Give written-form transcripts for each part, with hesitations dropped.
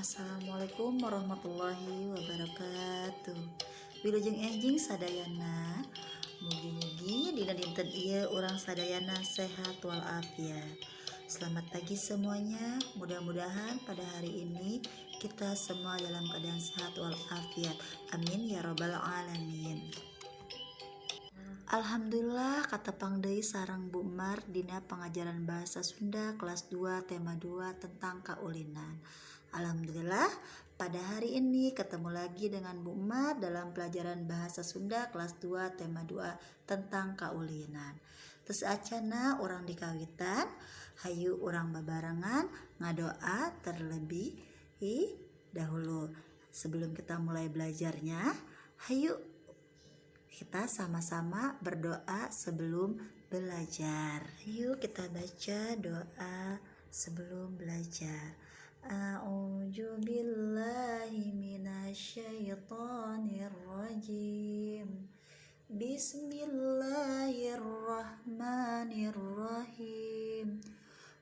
Assalamualaikum warahmatullahi wabarakatuh. Wilujeng enjing sadayana. Mugi-mugi dina dinten ieu urang sadayana sehat walafiat. Selamat pagi semuanya. Mudah-mudahan pada hari ini kita semua dalam keadaan sehat walafiat. Amin ya robbal alamin. Alhamdulillah, katepang deui sareng Bu Mar dina pengajaran bahasa Sunda kelas 2 tema 2 tentang kaulinan. Alhamdulillah, pada hari ini ketemu lagi dengan Bu Mar dalam pelajaran bahasa Sunda kelas 2 tema 2 tentang kaulinan. Terus acana urang dikawitan, hayu urang babarengan ngadoa terlebih dahulu. Sebelum kita mulai belajarnya, hayu kita sama-sama berdoa sebelum belajar. Yuk, kita baca doa sebelum belajar. A'udzu billahi minasyaitonir rajim. Bismillahirrahmanirrahim.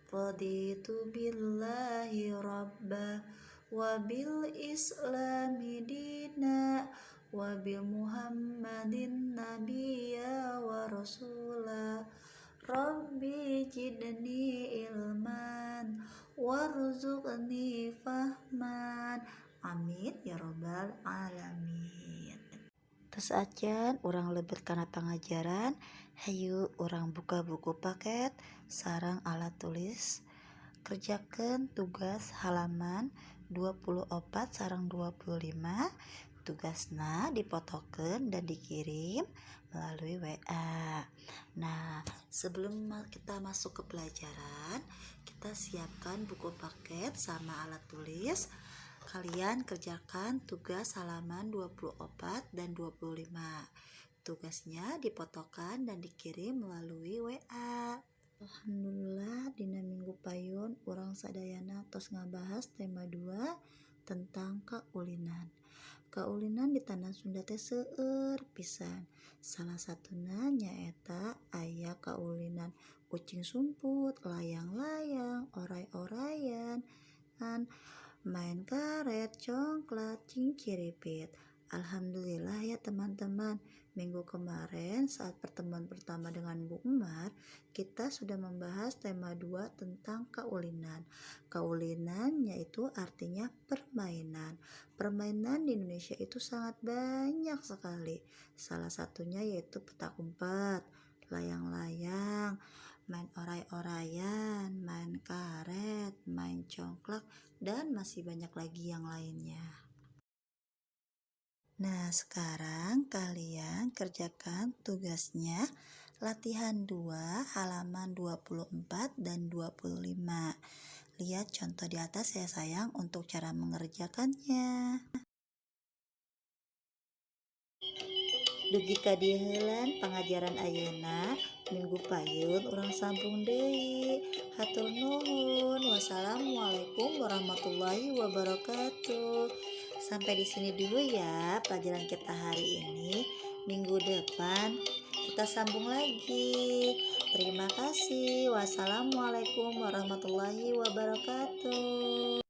Raditu billahi rabba wa bil islami dina wa bi Muhammadin nabiyya wa rasula. Rabbi zidni ilman warzuqni fahman. Amin ya robbal alamin. Terus acan urang lebet kana pangajaran, hayu urang buka buku paket sareng alat tulis, kerjakan tugas halaman 24 sareng 25. Tugasna dipotokeun dan dikirim melalui WA. Nah, sebelum kita masuk ke pelajaran, kita siapkan buku paket sama alat tulis. Kalian kerjakan tugas halaman 24 dan 25. Tugasnya dipotokan dan dikirim melalui WA. Alhamdulillah, dina minggu payun urang sadayana tos ngabahas tema 2 tentang kaulinan. Kaulinan di tanah Sunda teh seueur pisan. Salah satuna nyaeta aya kaulinan ucing sumput, layang-layang, oray-orayan, main karet, congklak, cingciripit. Alhamdulillah ya teman-teman, minggu kemarin saat pertemuan pertama dengan Bu Umar, kita sudah membahas tema 2 tentang kaulinan. Kaulinan yaitu artinya permainan. Permainan di Indonesia itu sangat banyak sekali. Salah satunya yaitu petak umpet, layang-layang, main oray-orayan, main karet, main congklak, dan masih banyak lagi yang lainnya. Nah, sekarang kalian kerjakan tugasnya latihan 2 halaman 24 dan 25. Lihat contoh di atas ya, sayang, untuk cara mengerjakannya. Dugi ka dieu heula pangajaran ayeuna, minggu payun urang sambung deui. Hatur nuhun. Wassalamualaikum warahmatullahi wabarakatuh. Sampai di sini dulu ya pelajaran kita hari ini. Minggu depan kita sambung lagi. Terima kasih. Wassalamualaikum warahmatullahi wabarakatuh.